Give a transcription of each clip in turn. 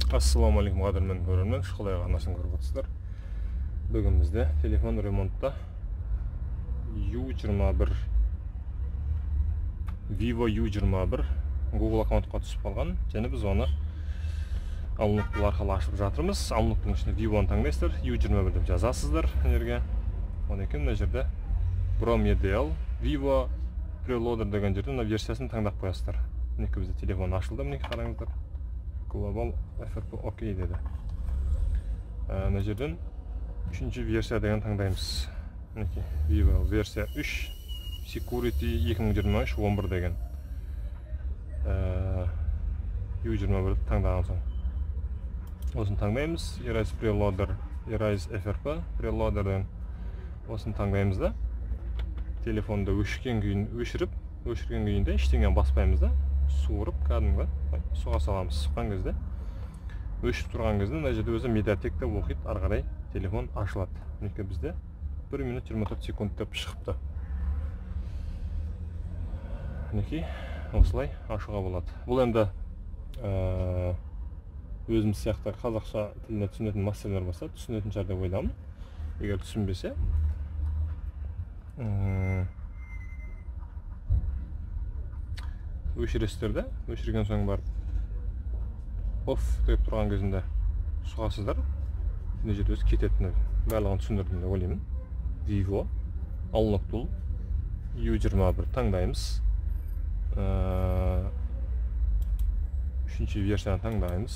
Ассалаумағалейкум қадірмен көрермен, Шұғыл арнасын көріп отырсыздар. Бүгін бізде телефон ремонтта U21 Vivo U21 Google аккаунтқа түсіп қалған және біз оны Unlock арқылы ашып жатырмыз. Unlock-тың ішінде Vivo-ны таңдайсыздар, U21 деп жазасыздар жерге. Одан кейін мына жерде Chrome EDL Vivo Preloader деген жерде мына версиясын таңдап қоясыздар. Мінекей бізде телефон ашылды, мінекей қараңыздар. Global FRP OK деді. Мына жерден 3-ші версия деген таңдаймыз. Мінекей Vivo версия 3 Security 2023 11 деген. U21 таңдаған соң осыны таңдаймыз. Erase Preloader, Erase FRP Preloader деген осыны таңдаймыз да. Телефонды өшірген күйін өшіріп, өшірген күйінде ештеңені баспаймыз да, суырып кәдімгі суға саламыз. Сұққан кезде, өшіп тұрған кезде мына жерде өзі медиатекті оқиды, ары қарай телефон ашылады. Мінекей бізде 1 минут 24 секунд деп шығыпты. Мінекей осылай ашуға болады. Бұл енді өзіміз сияқты қазақша тіліне түсінетін мастерлер болса, түсінетін шығар деп ойламын. Егер түсінбесе, өшіресіздер де, өшірген соң барып off деп тұрған кезінде сұғасыздар. Мына жерде өзі кететіні барлығын түсіндірдім деп ойлаймын. Vivo Unlock Tool U21 таңдаймыз. 3-ші версияны таңдаймыз.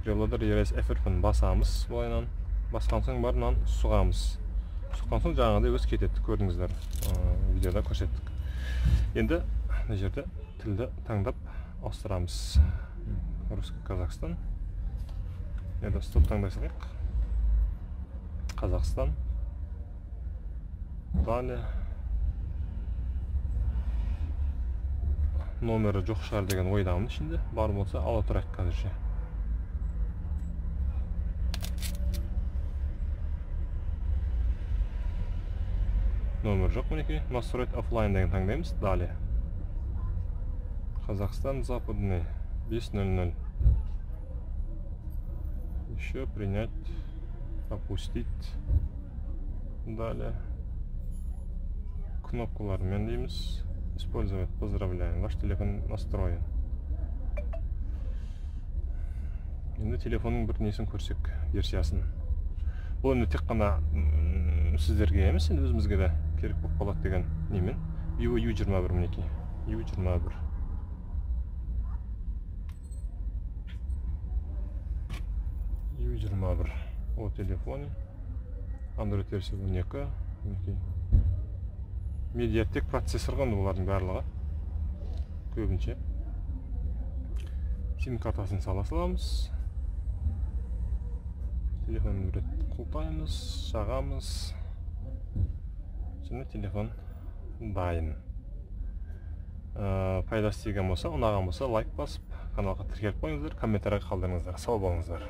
Preloader Erase FRP-ні басамыз. Былайынан басқан соң барып мынаны сұғамыз. Сұққан соң жаңағыдай өзі кетеді. Көрдіңіздер, видеода көрсеттік. Енді мына жерде тілді таңдап ауыстырамыз. Русский, Казахстан. Енді стоп таңдай салайық. Қазақстан. Далее. Номері жоқ шығар деген ойдамын ішінде. Бар болса ала тұрайық қазірше. Номер жоқ мінекей. Настроить офлайн деген таңдаймыз. Далее. Казахстан западный 5.00. Еще принять, опустить. Далее. Кнопкалармен дейміз. Использовать. Поздравляем. Ваш телефон настроен. Енді телефонның бір несін көрсек, версиясын. Бұл енді тек қана сіздерге емес, енді өзімізге де керек болып қалады деген немен. Vivo U21 мінекей. U21. U21 о телефоне. Android версия 12. Мінекей. Медиатек процессор ғой бұлардың барлығы. Көбінше. SIM картасын сала саламыз. Телефонды бір рет құлыптаймыз, жағамыз. Және телефон дайын. Пайдасы тиген болса, ұнаған болса лайк басып, каналға тіркеліп қойыңыздар, комментарий қалдырыңыздар. Сау болыңыздар.